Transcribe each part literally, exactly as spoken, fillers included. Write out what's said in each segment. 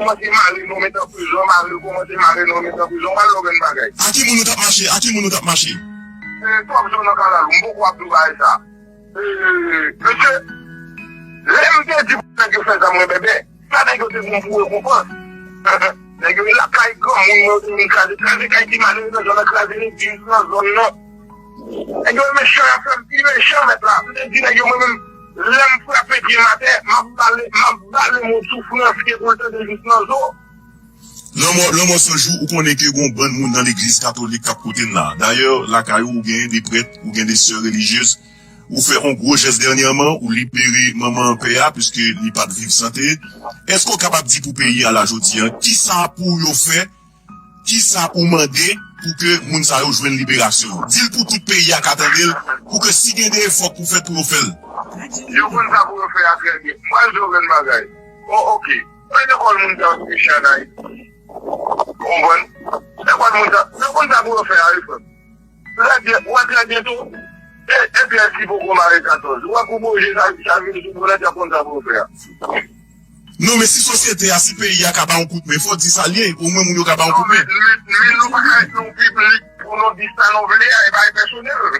kòmanse mare nou, met an prizon, mare l kòmanse mare nou, met an prizon, w al lòbèn bagay. A ki moun ou t ap mache? A ki moun ou t ap mache? E, twòp jou nan kalalou, m poko ap di w bagay sa. E, mesye, lè m te di pou nèg yo fè zam mwen bèbè, sa nèg yo te pran pou rekonpans. Nèg yo lakay granmoun mwen, yo te vin kraze, kraze kay ti malere nan zòn nan, kraze legliz nan zòn nan. Nèg yo mechan, y ap fè m pi mechan, mèt la. M te di nèg yo, mwen menm, lè m frape pye m atè, m ap bale, m ap bale mo soufrans ke pou l tande jis nan zo. Lanmò, lanmò san jou, ou konnen ke gon bann moun nan legliz katolik k ap koute n la. Dayè, lakay ou, ou gen de prèt, ou gen de sè relijyez, ou fè yon gwo jès dènyèman, ou libere manman pè a, piske li pa t viv sante. Èske w kapab di pou peyi a la jodi a, kisa pou yo fè, kisa ou mande pou ke moun sa yo jwenn liberasyon yo? Di l pou tout peyi a ka tande l, pou ke si gen de efò k pou fèt pou yo fè l. Yo konn sa pou yo fè a trè byen. Mwen, Jovenn bagay. O, oke. Mwen, lekòl moun sa yo se chanay. Ou konprann? Lekòl moun sa, yo konn sa pou yo fè a, wi, frè m. Trè byen, ou wè trè byen tou. E, e pyès ki poko mare katòz. Ou wè kou boje sa, sa vin sou boulèt, y ap konn sa pou yo fè a. Non, men si sosyete a, si peyi a ka ba yon kout men, fò di sa l ye, omwen moun yo ka ba yon kout men. Men, men, men nou pa ka ret nan yon piblik pou nou di sa nou vle a, e pa pèsonèl. E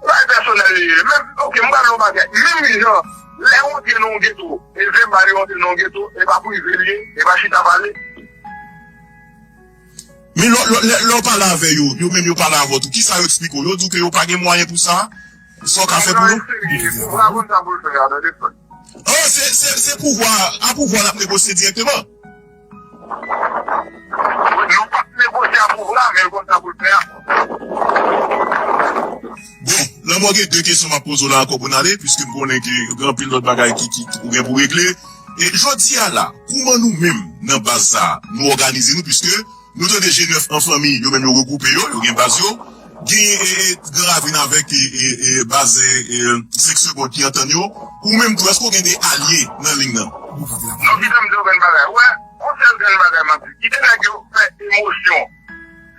pa pèsonèl li ye. Men, oke, m pral yon bagay. Menm jan, lè w antre nan yon geto, e ven bal yo antre nan yon geto, e pa prive l ye, e pa chita pale. Men lè, lè, lè, lè w pale avè yo, yo menm yo pale avè w tou, kisa yo eksplike w? Yo di w ke yo pa gen mwayen pou sa? Sa w ka fè pou yo? Pouvwa konn sa pou l fè a, tande frè. Oh, se, se, se pouvwa, a pouvwa l ap negosye dirèkteman. Nou p ap negosye a pouvwa, men l konn sa pou l fè a. Bon, lanmò gen de kesyon m ap poze w la ankò pou n ale, piske m konnen ke gen anpil lòt bagay ki, ki, ki ou gen pou regle. E jodi a la, kouman nou menm nan baz sa a, nou òganize nou, piske nou tande G nèf an fanmi, yo menm yo regwoupe yo, yo gen baz yo. Gen, e, e, Gran Ravin avèk, e, e, e, baz, e, e, senk Segond ki antann yo. Ou menm tou, èske w gen de alye nan liy nan? Non, kite m di w grenn bagay. Wè, yon sèl grenn bagay m ap di. Kite nèg yo fè emosyon.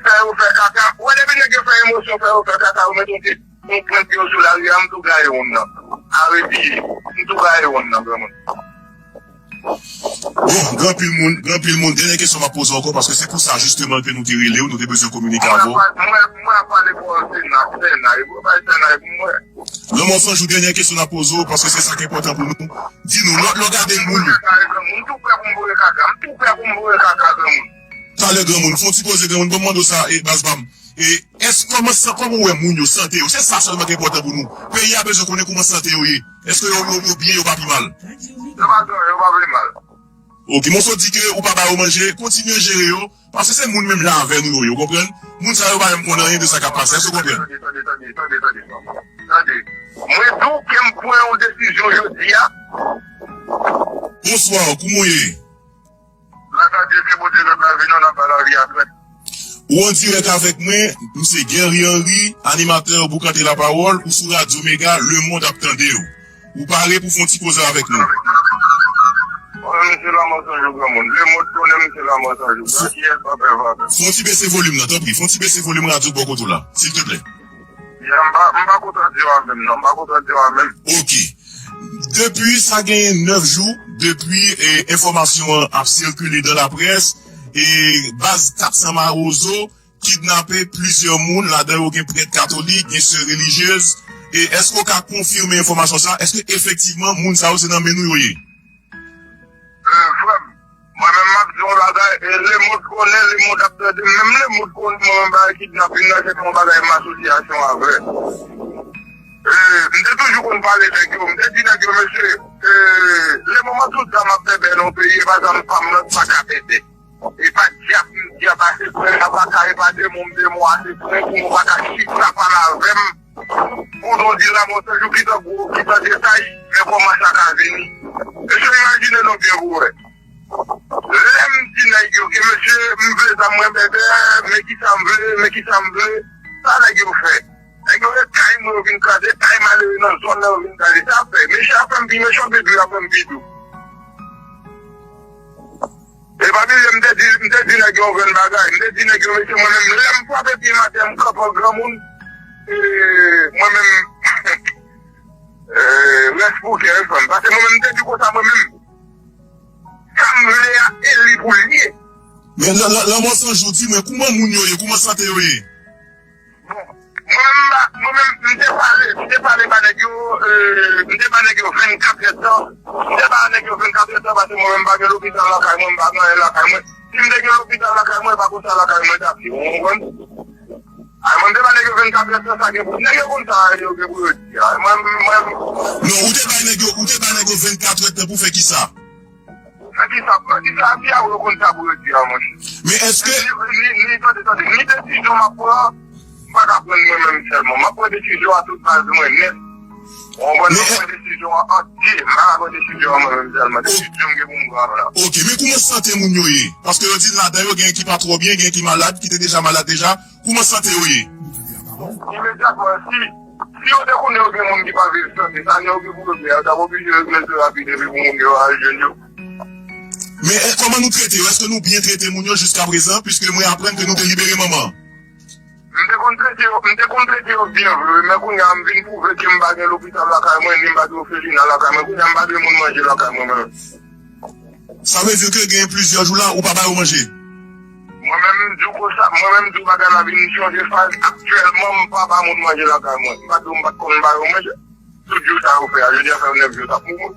Fè yo fè kaka. Wè, depi nèg yo fè emosyon, fè yo fè kaka, yo mete yon ti, yon pwent pye yo sou lari a, m tou gaye wonn nan. Arepye. M tou gaye wonn nan, granmoun. Bon, gen anpil moun, gen anpil moun. Dènye kesyon m ap poze w ankò, paske se pou sa jisteman ke nou te rele w, nou te bezwen kominike avè w. Mwen, mwen, mwen ap pale pou Sena, Sena, e pou bay Sena, e pou mwen. Lanmò San Jou, dènye kesyon n ap poze w, paske se sa k enpòtan pou nou. Di nou, lè, lè w gade moun yo. M tou prè pou m voye kaka, m tou prè pou m voye kaka, granmoun. Talè granmoun, fè yon ti poze granmoun, ban m mande w sa, e baz pa m. E, èske kòman sa, kòman w wè moun yo, sante yo? Se sa sèlman ki enpòtan pou nou. Peyi a bezwen konnen kòman sante yo ye. Èske yo, yo, yo byen, yo pa pi mal? Yo pa byen, yo pa pi mal. Oke, Monso di ke ou pa ba yo manje, kontinye jere yo, paske se moun menm jan avè nou yo ye, ou konprann? Moun sa yo pa janm konn anyen de sa k ap pase, èske w konprann? Tande, tande, tande, tande, tande, tande. Mwen di w ke m pran yon desizyon jodi a. Bonswa, kòman w ye? Gras a Dye, ke Bondye fè lavi nou, n ap bay lavi a frè. Ou an dirèk avèk mwen, m se Guerrier Henry, animatè Boukante Lapawòl, ou sou Radyo Mega, lemonn ap tande w. Ou pare pou fè yon ti koze avèk nou? Wi, mesye Lanmò San Jou, granmoun. Lemonn konnen m se Lanmò San Jou. Fò- Gras, kiyès pa pè, pa pè. Fè yon ti bese volim nan, tanpri. Fè yon ti bese volim radyo bò kote w la, silteplè. Ya, m pa, m pa kontan di w a menm, non. M pa kontan di w a menm. Oke. Depi sa genyen nèf jou, depi, e, enfòmasyon an ap sikile nan laprès, e, baz kat san Mawozo kidnape plizyè moun, ladan yo gen prèt katolik, gen sè relijyez. E èske w ka konfime enfòmasyon sa? Èske efektivman moun sa yo se nan men nou yo ye? Eh, frè m, mwen menm m ap di yon bagay, e lemonn konnen, lemonn ap tande, menm lemonn konnen mwen menm bagay kidnapin nan, se pa yon bagay m asosyasyon avè. Eh, m te toujou konn pale nèg yo, m te di nèg yo, mesye, eh, lemoman tout zam ap bèbè nan yon peyi, e pa zam pa m nan k pa ka bèbè. E pa dyab m dyab a se frè m, e pa ka, e pa demon m demon a se frè m, pou nou pa ka chita pale avè m. Pou nou di Lanmò San Jou ki tan gwo, ki tan detay, men kòman sa ka vini. Mesye, imajine nou byen pou wè. Lè m di nèg yo ke mesye, m vle zam mwen bèbè, men kisa m vle, men kisa m vle, sa nèg yo fè. Nèg yo ret kay mwen, yo vin kraze kay malere nan zòn nan, yo vin kraze. Sa fè, mesye ap fè m pi mechan, pi dou, ap fè m pi dou. E pa bliye, m te di, m te di nèg yo yon grenn bagay. M te di nèg yo, mesye, mwen menm, lè m frape pye m atè, m kanpe an granmoun, e, mwen menm, e, rès pou kè, frè m. Paske mwen menm, m te di konsa, mwen menm, sa m vle, e li pou l ye. Men lan- lan- lanmò san jou, di mwen, kouman moun yo ye? Kouman sante yo ye? Bon, mwen menm, m pa- mwen menm, m te pale, m te pale ba nèg yo, euh, m te ba nèg yo vennkat èdtan. M te ba nèg yo vennkat èdtan, paske mwen menm, m pa gen lopital lakay mwen, m pa gen anyen lakay mwen. Si m te gen lopital lakay mwen, e pa konsa lakay mwen t ap ye, ou konprann? Ay, mwen, m te ba nèg yo vennkat èdtan, sa gen pou, nèg yo konn sa yo gen pou yo di. Ay, mwen, mwen, Non, ou te bay nèg yo, ou te bay nèg yo vennkat èdtan pou fè kisa? Fè kisa, fè kisa, fè a, yo konn sa pou yo di a, monchè. Men èske Ni, ni, ni, tande, tande, ni desizyon m ap pran, m pa ka pran mwen menm sèlman. M ap pran desizyon a tout baz mwen nèt. Ou konprann? M ap pran desizyon an antye. M pa ka pran desizyon an mwen menm sèlman. Desizyon m gen pou m pran la. Ok, men kouman sante moun yo ye? Paske yo di ladan yo gen ki pa twò byen, gen ki malad, ki te deja malad deja. Kouman sante yo ye? Imedyatman, si, si yo te konnen yo gen moun ki pa viv sante, sa yo gen pou yo fè, yo t ap oblije regle terapi depi pou moun yo al jwenn yo. Men, eh, kòman nou trete yo? Èske nou byen trete moun yo jiska prezan? Piske mwen aprann ke nou te libere manman an. M te konn trete yo, m te konn trete yo byen vre, men kounye a m vin twouve ke m pa gen lopital lakay mwen, ni m pa gen òfelina lakay mwen, kounye a m pa gen moun manje lakay mwen menm. Sa vle di ke gen plizyè jou la, ou pa ba yo manje? Mwen menm, m di w konsa, mwen menm, m di w bagay la vin chanje faz. Aktyèlman, m pa ba moun manje lakay mwen. M pa di w m pa t konn ba yo manje. Tout jou sa yo fè a, jodi a fè nèf jou, t ap mouri.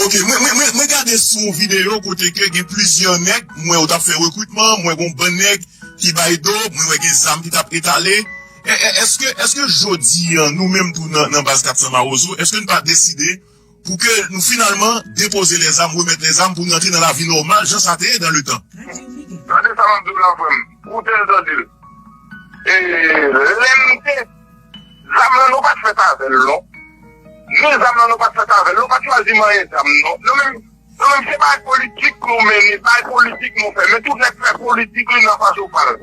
Ok, mwen, mwen, mwen, mwen gade sou yon videyo kote ke gen plizyè nèg, mwen yo t ap fè rekritman, mwen gon bann nèg ki bay do, mwen wè gen zam ki t ap etale. E, e, èske, èske jodi a, nou menm tou nan, nan baz kat san Mawozo, èske n pa deside pou ke nou finalman depoze lèzam, remèt lèzam pou n rantre nan lavi nòmal, jan sa te ye dan letan? Tande sa m ap di w la, frè m. Koute l, tande l. E, lè m te, zam lan, nou pa t fèt avè l, non. Ni zam lan, nou pa t fèt avè l. Nou pa t chwazi manyen zam, non. Nou menm, nou menm, se bagay politik nou mennen, bagay politik nou fè. Men tout nèg fè politik li nan fason pa l.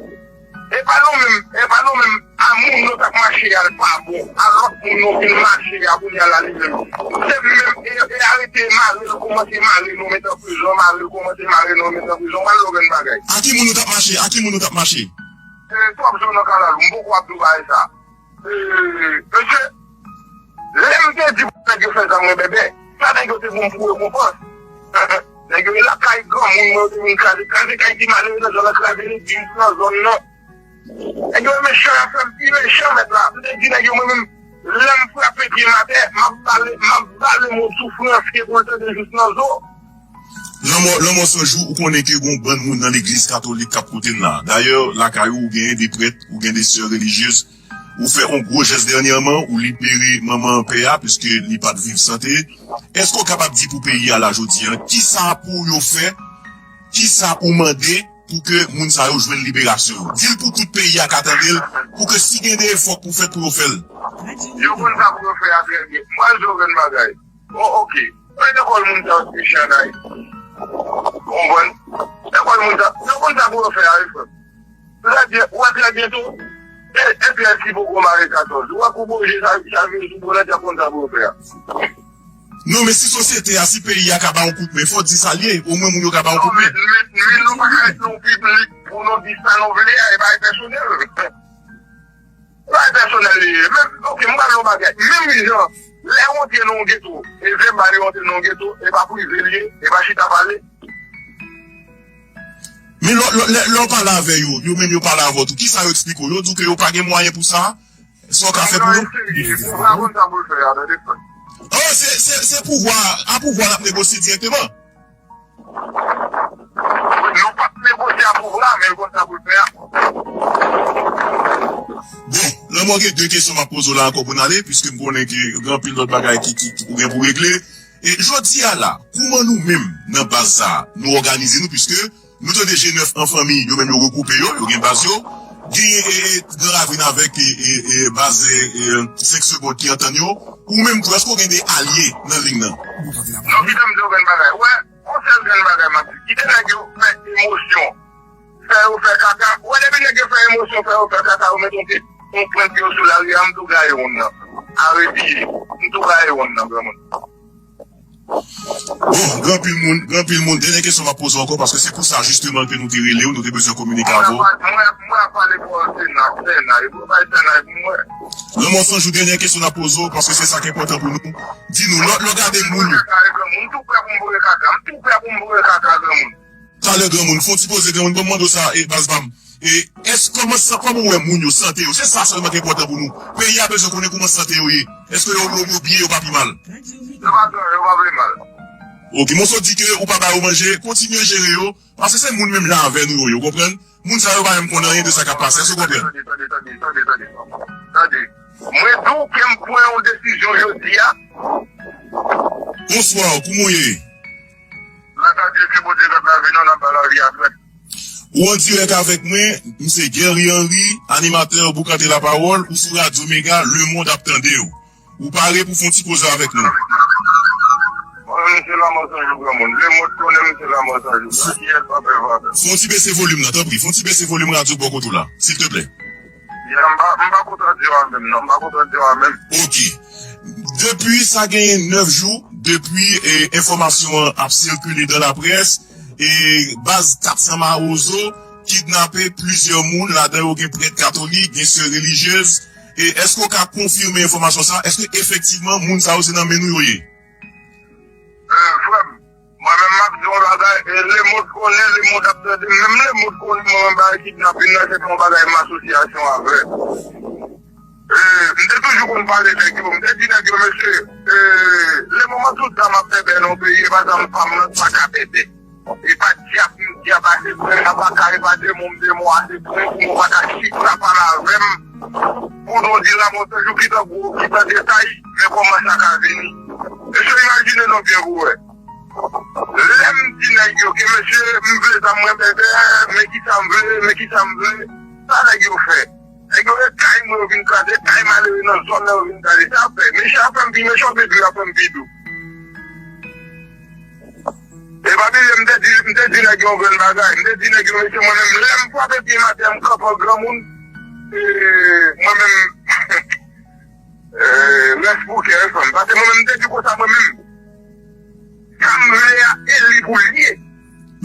E pa nou menm, e pa nou menm, a moun nou t ap mache a l pa bon. A lòt moun nou vin mache a kounye a la li menm. Se menm, e, e arete mare l kòmanse mare nou met an prizon, mare l kòmanse mare nou met an prizon. Pral lògèn bagay. A ki moun nou t ap mache? A ki moun nou t ap mache? E, twòp jou nan kalalou, m poko ap di w bagay sa. E, mesye, lè m te di pou nèg yo fè zam mwen bèbè, sa nèg yo te ban m pou rekonpans. Nèg yo lakay granmoun mwen, yo te vin kraze, kraze kay ti malere nan zòn nan, kraze legliz nan zòn nan. Nèg yo mechan, y ap fè m pi mechan, mèt la. M te di nèg yo, mwen menm, lè m frape pye m atè, m ap bale, m ap bale mo soufrans ke pou l tande jous nan zo. Lanmò, lanmò san jou, ou konnen ke gon bann moun nan legliz katolik k ap koute n la. Dayè, lakay ou, ou genyen de prèt, ou gen de sè relijyez. Ou fè yon gwo jès dènyèman, ou libere manman an pè a, piske li pa t viv sante. Èske w kapab di pou peyi a la jodi a, kisa pou yo fè, kisa pou mande pou ke moun sa yo jwenn liberasyon yo? Di l pou tout peyi a ka tande l, pou ke si gen de efò pou fèt pou yo fè l. Yo konn sa pou yo fè a trè byen. Mwen, jwenn bagay. O, oke. Men lekòl moun sa yo se chanay. Konprann? Lekòl moun sa, yo konn sa pou yo fè a, wi, frè m. Trè byen, ou wè trè byen tou. E, e trèz ki poko mare katòz. Ou wè kou boje sa, sa vin sou bonèt, y ap konn sa pou yo fè a. Non, men si sosyete a, si peyi a ka ba yon kout men, fò w di sa l ye. Omwen moun yo ka ba yon kout men. Non, men, men, men nou pa ka ret nan yon piblik pou nou di sa nou vle a, e bagay pèsonèl. Bagay pèsonèl li ye. Men, oke, m pral yon bagay. Menm jan, lè yo antre nan yon geto, e vèbal yo antre nan yon geto, e pa prive li ye, e pa chita pale. Men lè, lè, lè, lè w pale avè yo, yo menm yo pale avè w tou, kisa yo eksplike w? Yo di w ke yo pa gen mwayen pou sa? Sa w ka fè pou yo? Nèg la serye, pouvwa konn sa pou l fè a, tande frè. Oh, se, se, se pouvwa, a pouvwa l ap negosye dirèkteman. Nou p ap negosye a pouvwa, men l konn sa pou l fè a. Bon, lanmò, gen de kesyon m ap poze w la ankò pou n ale, piske m konnen ke gen anpil lòt bagay ki, ki, ki ou gen pou regle. E jodi a la, kouman nou menm nan baz sa a, nou òganize nou, piske nou tande G nèf an fanmi, yo menm yo regwoupe yo, yo gen baz yo, gen, e, e, Gran Ravin avèk, e, e, e, baz, e, e, senk Segond ki antann yo, ou menm tou, èske w gen de alye nan liy nan? Non, kite m di w grenn bagay. Wè, yon sèl grenn bagay m ap di. Kite nèg yo fè emosyon fè yo fè kaka. Wè, depi nèg yo fè emosyon fè yo fè kaka, yo mete yon ti, yon pwent yo sou lari a, m tou gaye moun nan. Arete, m tou gaye moun nan, granmoun. Bon, gen anpil moun, gen anpil moun. Dènye kesyon m ap poze w ankò, paske se pou sa jisteman ke nou te rele w, nou te bezwen kominike avè w. Mwen ap, mwen ap pale pou Sena, Sena, e pou bay Sena e pou mwen. Lanmò san jou, dènye kesyon n ap poze w, paske se sa k enpòtan pou nou. Di nou, lè, lè w gade moun yo. M tou prè pou m voye kaka, m tou prè pou m voye kaka, granmoun. Talè granmoun, fè yon ti poze granmoun, ban m mande w sa, e, baz pa m. E, èske, kòman sa, kòman w wè moun yo, sante yo? Se sa sèlman ki enpòtan pou nou. Peyi a bezwen konnen kòman sante yo ye. Èske yo, yo, yo byen, yo pa pi mal? Yo pa pi mal, yo pa pi mal. Ok, men w sot di ke ou pa ba yo manje, kontinye jere yo, paske se moun menm jan avè nou yo ye, ou konprann? Moun sa yo pa menm konn anyen de sa k ap pase, èske w konprann? Tande, tande, tande, tande, tande, tande. Tande. Mwen di w ke m pran yon desizyon jodi a. Bonswa, kòman w ye? Gras a Dye, ke Bondye gad lavi nou, n ap bay lavi a frè. Ou an dirèk avèk mwen, m se Guerry Henry, animatè Boukante Lapawòl, ou sou Radyo Mega, lemonn ap tande w. Ou pare pou fè yon ti koze avèk nou? Mwen, m se Lanmò San Jou granmoun. Lemonn konnen m se Lanmò San Jou. Sa ki yè, pa pè, pa pè. Fè yon ti bese volim nan, tanpri. Fè yon ti bese volim radyo bò kote w la, silteplè. Ya, m pa, m pa kontan di w a menm, non. M pa kontan di w a menm. Ok. Depi sa genyen nèf jou, depi, e, enfòmasyon an ap sikile dan laprès, e, baz kat san Mawozo kidnape plizyè moun, ladan yo gen prèt katolik, gen sè relijyez. E èske w ka konfime enfòmasyon sa? Èske efektivman moun sa yo se nan men nou yo ye? Eh, frè m, mwen menm m ap di yon bagay, e lemonn konnen, lemonn ap tande, menm lemonn konnen mwen menm bagay kidnapin nan, se pa yon bagay m asosyasyon avè. Eh, m te toujou konn pale nèg yo, m te di nèg yo, mesye, eh, lemoman tout zam ap bèbè nan yon peyi, e pa zam pa m nan k pa ka bèbè. E pa dyab m dyab ase plen, a pa ka, e pa demon m demon ase plen, pou mwen pa ka chita pale avè m, pou nou di Lanmò San Jou ki tan gwo, ki tan detay, men kòman sa ka vini. Mesye, imajine non byen pou wè. Lè m di nèg yo ke, mesye, m vle zam mwen bèbè, men kisa m vle, men kisa m vle, sa nèg yo fè? Nèg yo ret kay mwen, yo vin kraze kay malere nan zòn nan, yo vin kraze. Sa fè, mechan ap fè m pi mechan, oubyen dou ap fè m pi dou? E pa bliye, m te di, m te di nèg yo yon grenn bagay. M te di nèg yo, mesye, mwen menm, lè m frape pye m atè, m kanpe an granmoun, e, mwen menm, e, rès pou kè, wi, frè m. Paske mwen menm, m te di konsa, mwen menm, sa m vle a, e li pou l ye.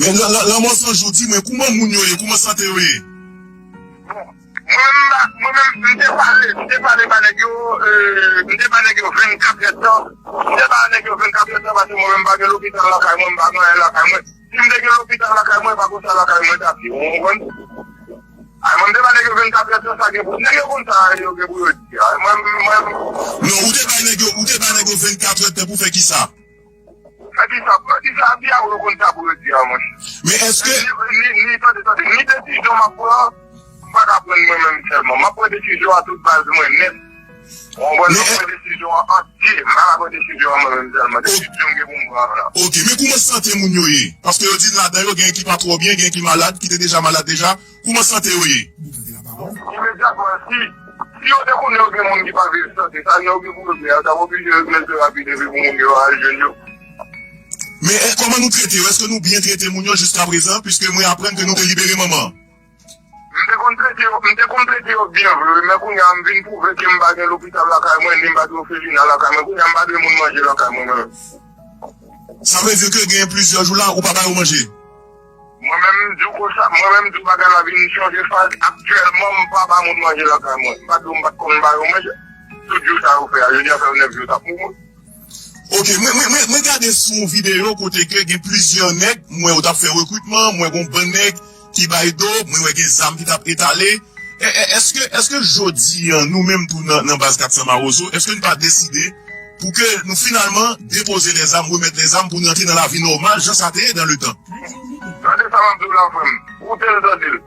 Men, Lan-, Lan-, Lanmò San Jou, di mwen, kòman moun yo ye? Kòman sante yo ye? Bon, mwen menm, m pa, mwen menm, m te pale, m te pale ba nèg yo, euh, m te ba nèg yo vennkat èdtan. M te ba nèg yo vennkat èdtan paske mwen menm m pa gen lopital lakay mwen, m pa gen anyen lakay mwen. Si m te gen lopital lakay mwen, e pa konsa lakay mwen t ap ye, ou konprann? Ay, mwen, m te ba nèg yo vennkat èdtan, sa gen pou, nèg yo konn sa yo gen pou yo di. Ay, mwen, mwen. Non, ou te bay nèg yo, ou te bay nèg yo vennkat èdtan pou fè kisa? Fè kisa? Fè kisa? Di a ou yo konn sa pou yo di a, monchè. Men èske ni, ni, ni, tande, tande, ni desizyon m ap pran, m pa ka pran mwen menm sèlman. M ap pran desizyon a tout baz mwen nèt. Ou konprann? M ap pran desizyon an antye. M pa ka pran desizyon an mwen menm sèlman. Desizyon m gen pou m pran la. Ok, men kòman sante moun yo ye? Paske yo di ladan yo gen ki pa twò byen, gen ki malad, ki te deja malad deja. Kòman sante yo ye? Imedyatman, si, si yo te konnen yo gen moun ki pa viv sante, sa yo gen pou yo fè a, yo t ap oblije regle terapi depi pou moun yo al jwenn yo. Men, e, kòman nou trete yo? Èske nou byen trete moun yo jiskaprezan? Piske mwen aprann ke nou te libere manman an. M te konn trete yo, m te konn trete yo byen vre, wi, men kounye a m vin twouve ke m pa gen lopital lakay mwen, ni m pa gen òfelina lakay mwen, kounye a m pa dwe moun manje lakay mwen menm. Sa vle di ke gen plizyè jou la, ou pa ba yo manje? Mwen menm, m di w konsa, mwen menm, m di w bagay la vin chanje faz. Aktyèlman, m pa ba moun manje lakay mwen. M pa di w m pa t konn ba yo manje. Tout jou sa yo fè a, jodi a fè yo nèf jou yo t ap mouri. Ok, mwen, mwen, mwen, mwen gade sou yon videyo kote ke gen plizyè nèg, mwen yo t ap fè rekritman, mwen gon bann nèg ki bay do, mwen wè gen zam ki t ap etale. E, e, èske, èske jodi a, nou menm tou nan, nan baz kat san Mawozo, èske nou pa deside pou ke nou finalman depoze lèzam, remèt lèzam pou nou antre nan lavi nòmal, jan sa te ye dan letan? Tande sa m ap di w la, frè m. Koute l, tande l.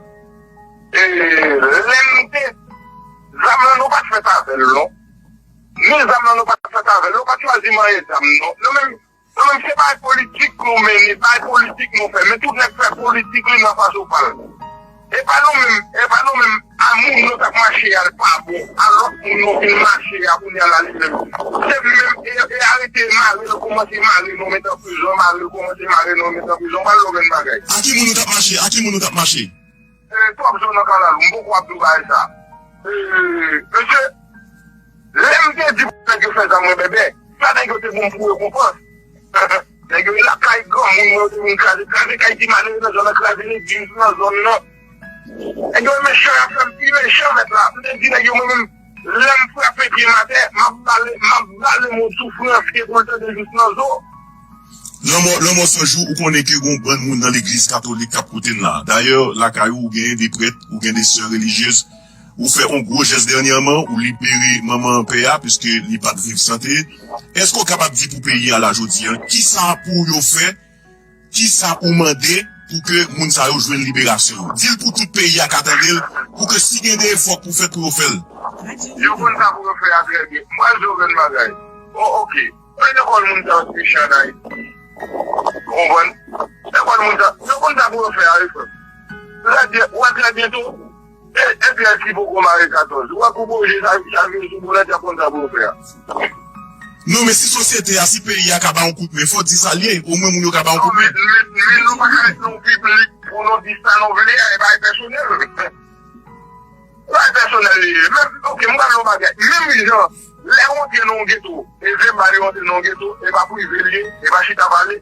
E, lè m te, zam lan, nou pa t fèt avè l, non. Men zam lan, nou pa t fèt avè l. Nou pa t chwazi manyen zam, non. Nou menm, nou menm, se bagay politik nou mennen, bagay politik nou fè. Men tout nèg fè politik li nan fason pa l. E pa nou menm, e pa nou menm, a moun nou t ap mache a l pa bon, a lòt moun nou vin mache a kounye a la li menm. Se menm, e, e arete mare l, kòmanse mare nou met an prizon, mare l, kòmanse mare nou met an prizon, pa l lòbèn bagay. A ki moun nou t ap mache? A ki moun nou t ap mache? E, twòp jou nan kalalou, m poko ap di w bagay sa. E, mesye, lè m te di pou nèg yo fè zam mwen bèbè, sa nèg yo te ban m pou rekonpans. Nèg yo lakay granmoun mwen, yo te vin kraze, kraze kay ti malere nan zòn nan, kraze legliz nan zòn nan. Nèg yo mechan, y ap fè m pi mechan, mèt la. M te di nèg yo, mwen menm, lè m frape pye m atè, m ap bale, m ap bale mo soufrans ke pou l tande jis nan zo. Lanmò, lanmò Sanjou, ou konnen ke gon bann moun nan legliz katolik k ap koute n la. Dayè, lakay ou, ou genyen de prèt, ou gen de sè relijyez. Ou fè yon gwo jès dènyèman, ou libere manman pè a, piske li pa t viv sante. Èske w kapab di pou peyi a la jodi a, kisa pou yo fè, kisa ou mande pou ke moun sa yo jwenn liberasyon yo? Di l pou tout peyi a ka tande l, pou ke si gen de efò pou fèt pou yo fè l. Yo konn sa pou yo fè a trè byen. Mwen, Joven bagay. Oh, ok. Men lekòl moun sa yo te fè an Ayiti. Ou konprann? Lekòl moun sa, yo konn sa pou yo fè a, wi, frè. Trè byen, ou wè trè byen tou. E, e pyès ki poko mare katòz. Ou wè kou boje sa, sa vin sou boulèt, y ap konn sa pou yo fè a. Non, men si sosyete a, si peyi a ka ba yon kout men, fò di sa l ye, omwen moun yo ka ba yon Non, kout men, men. men, men nou pa ka ret nan yon piblik pou nou di sa nou vle a, e bagay pèsonèl. Bagay pèsonèl li ye. Menm, ok, m pral yon bagay. Menm jan, lè w antre nan yon geto, e Zeba li antre nan yon geto, e pa prive li ye, e pa chita pale,